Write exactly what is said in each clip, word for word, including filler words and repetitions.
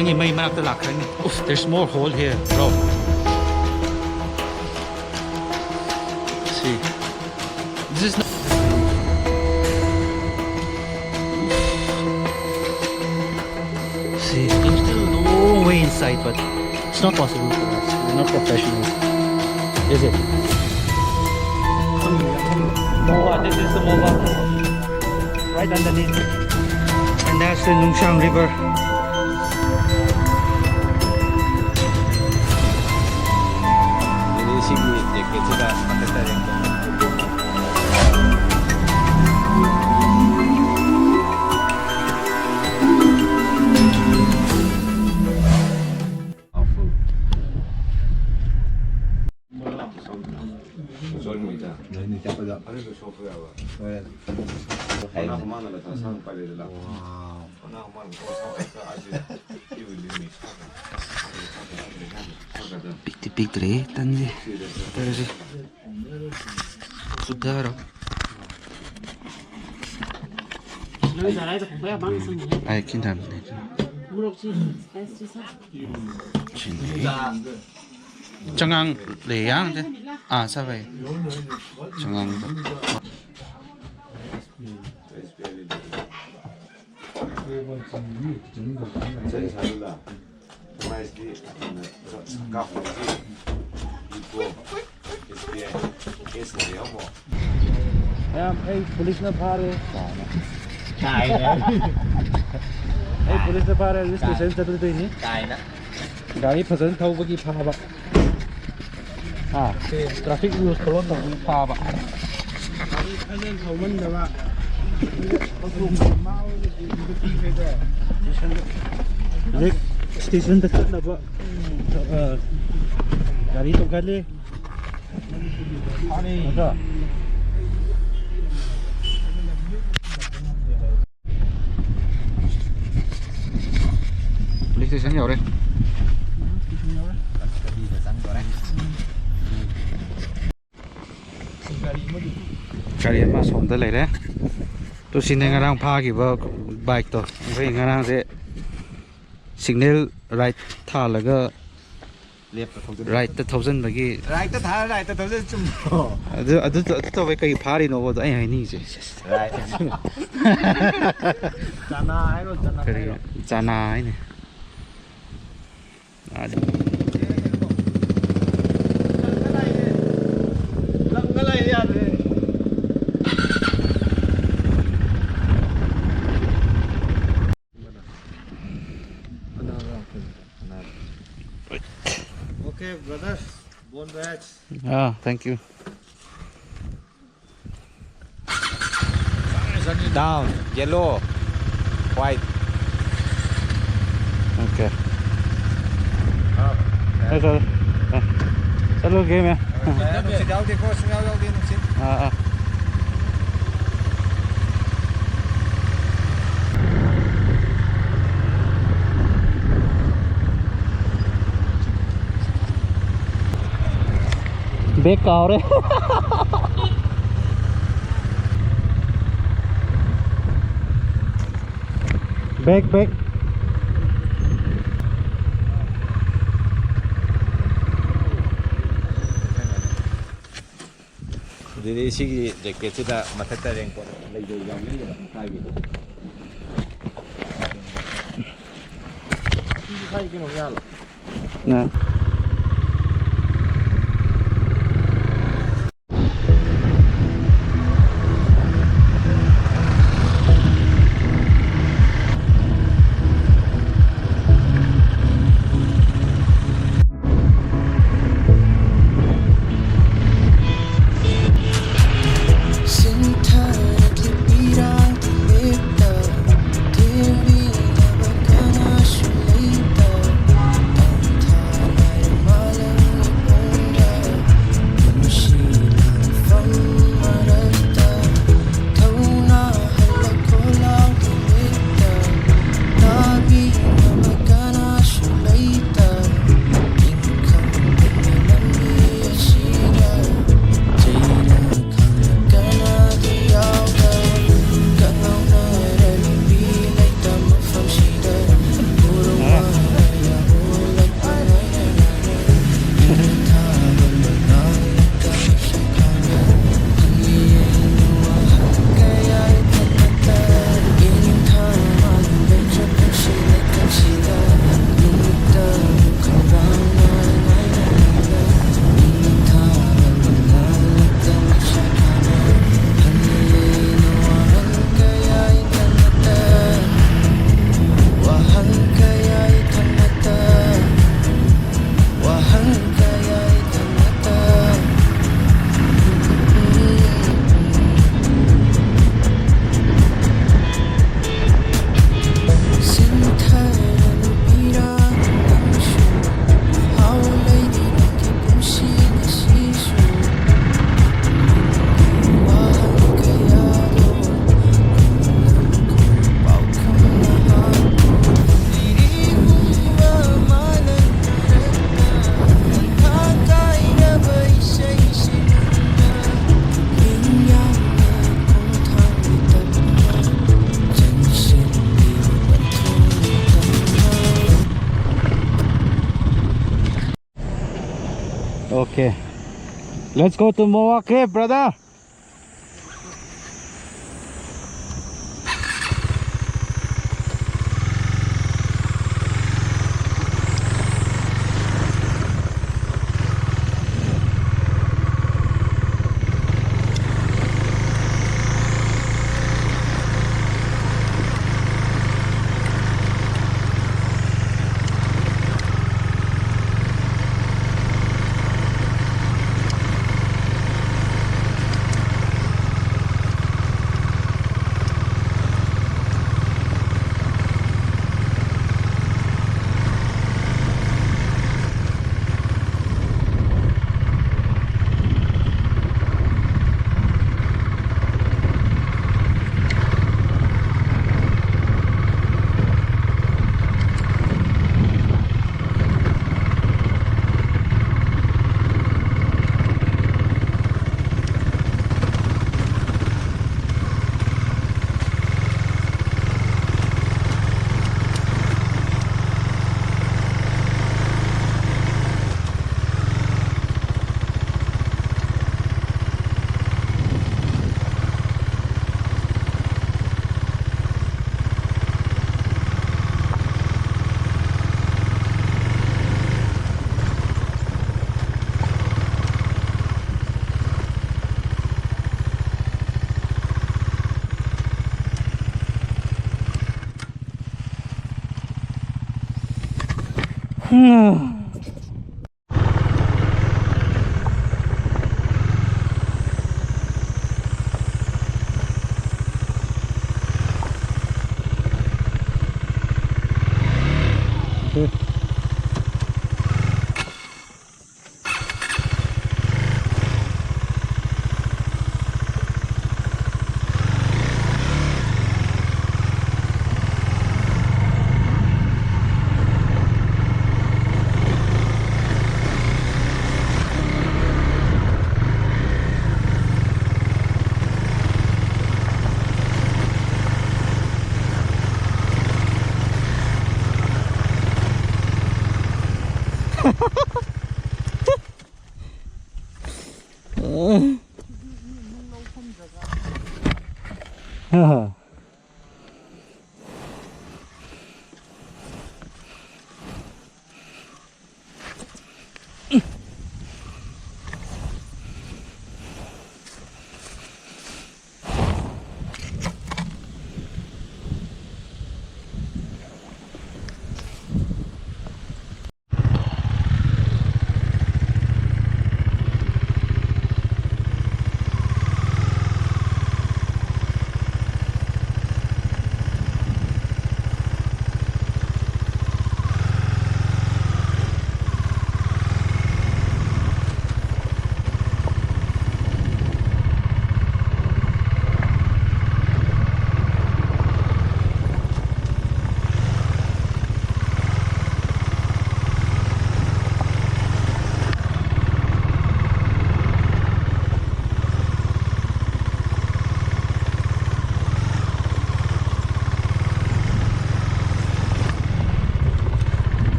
Ngi mei manakta lākra ni. Oof, there's more hole here, bro. See. This is not. See, there's still a long way inside, but it's not possible for us. We're not professionals. Is it? Mowa, this is the Mowa. Right underneath. And that's the Nungshang River. Picture, picture, eh, tanzi. Terus. Sudah, bro. Ai, kintam. Sini. Chang'ang lei yang de. Ah, sabai. Chang'ang. Ma'am, ei, police na phare. Kaina. Ei, police na phare, police station chatlu tui ni. Kaina. Gari phazan thaobaki phaba. Ah, traffic rules follow thaobaki phaba. Gari phazan thaomandaba. Hojik station ta chatnaba. Ah, gari tongkhatle. Police station yaore. Gari ama somda leire. Tu sine ngarang phākhiba bike to. Ngarang se signal right thālaga Left ta thousand. Right ta thousand bagi. Right ta thā, right ta thousand chum. Adu, adu, adu, adu, wei kai phari no, wo, ai, ai, ni, je. Right. Chana, ai, ro, chana, kari, ai, ro. Chana, ai, ni. Adu. Okay, brother. Bon voyage. Ah, thank you. Down, yellow, white. Okay. Ah, okay. Hey, sir. Eh. Chalo, game, eh. Ah, ah. Bag kaore. Bag, bag. Didi sigi jacket sida mathāda raincoat leidei yam leida, mathāgi. Sigi khai kino yalo. Na. Okay. Let's go to Moa Cave, brother.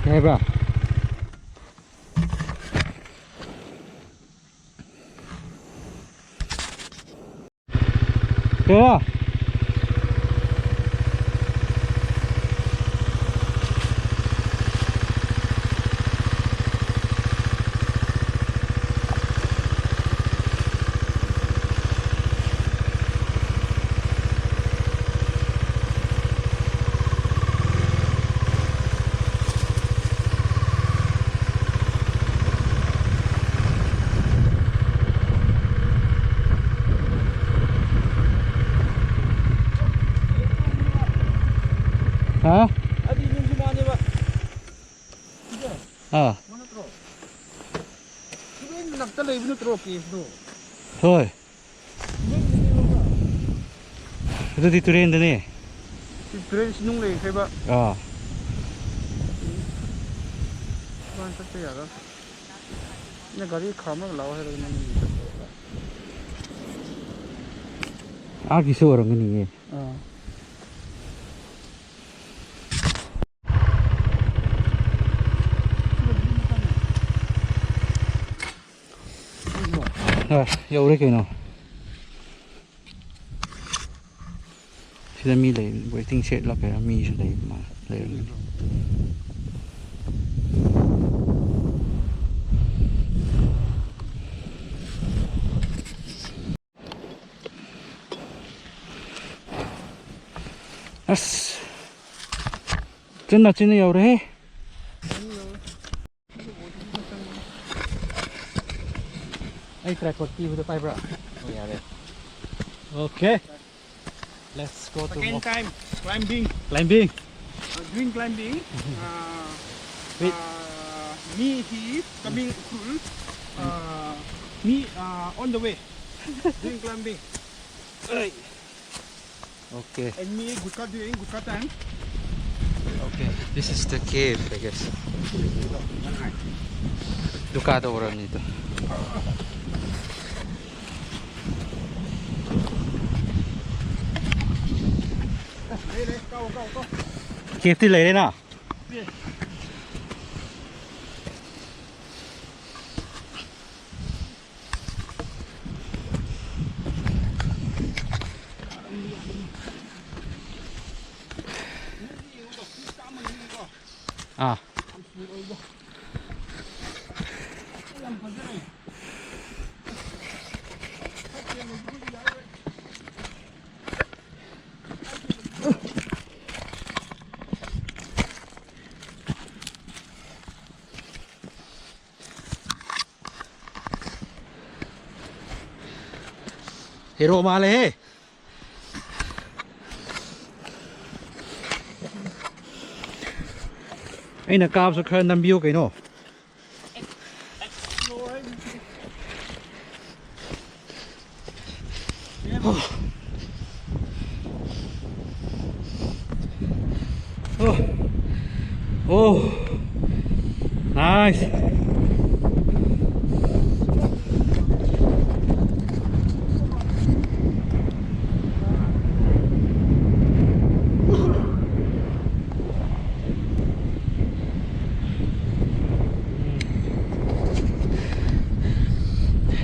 Hey, bro. Kaya. Ha? Adi nung si mane ba. Sida. Ah. Mana tro? Sida ini nak talai bina tro cave tu. Hoi. Itu di turen dene. Di turen sinung lei kai ba. Ah. Ban sa ya ra. Ina gari kham ra lao hai ra na ni. Aki so orang ni ye. Ah. Yāure kajina. Sida mi lei, waiting shed la kajina, mi shu lei, ma, lei. As. Chunna, chunna yāure. Ai, tripod ki uda pai bra. Oh, yāre. Okay. Let's go to Second mo- time climbing. Climbing. Uh, doing climbing. Uh, Wait. Uh, me, he is coming Ukhrul. Uh, me, uh, on the way. Doing climbing. Ai. Okay. And me, gutka doing, gutka time. Okay, this is the cave, I guess. Duka to orang itu. Cave ti lei na. Ah. Hero male he. Eina kapsa khara nambiyo kajina. Oh. Oh. Oh. Nice.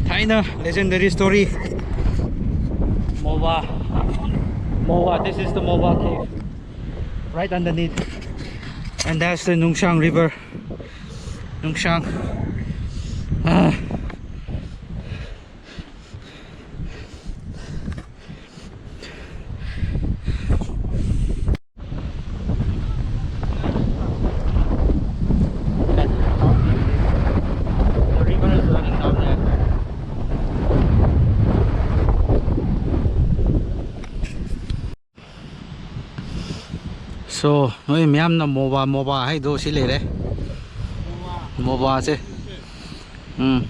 Thāna legendary story. Mowa. Mowa, this is the Mowa cave. Right underneath. And that's the Nungshang River. Nungshang. Ah. The river is running down there. So, noi mayamna Mowa, Mowa haido si leire. Mowa se. Hmm.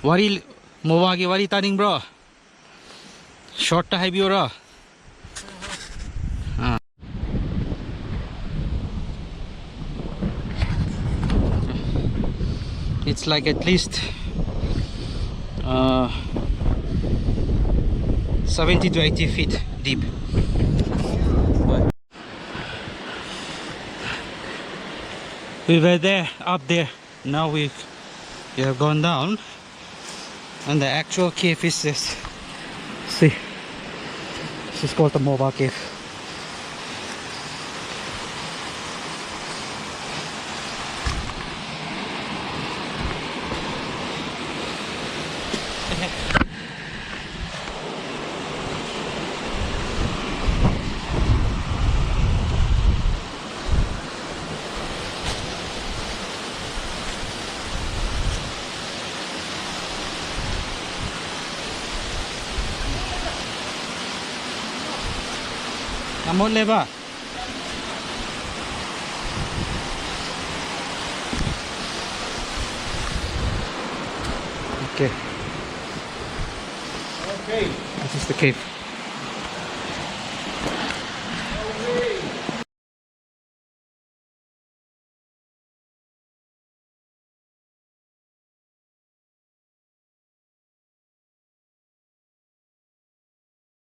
Wari, Mowa ki wari tāningbro. Short ta haibiyo ra. Ah. It's like at least, uh, seventy to eighty feet deep. But we were there, up there. Now we, we have gone down, and the actual cave is this. See, this is called the Mowa Cave. Amot leba. Okay. Okay. This is the cave.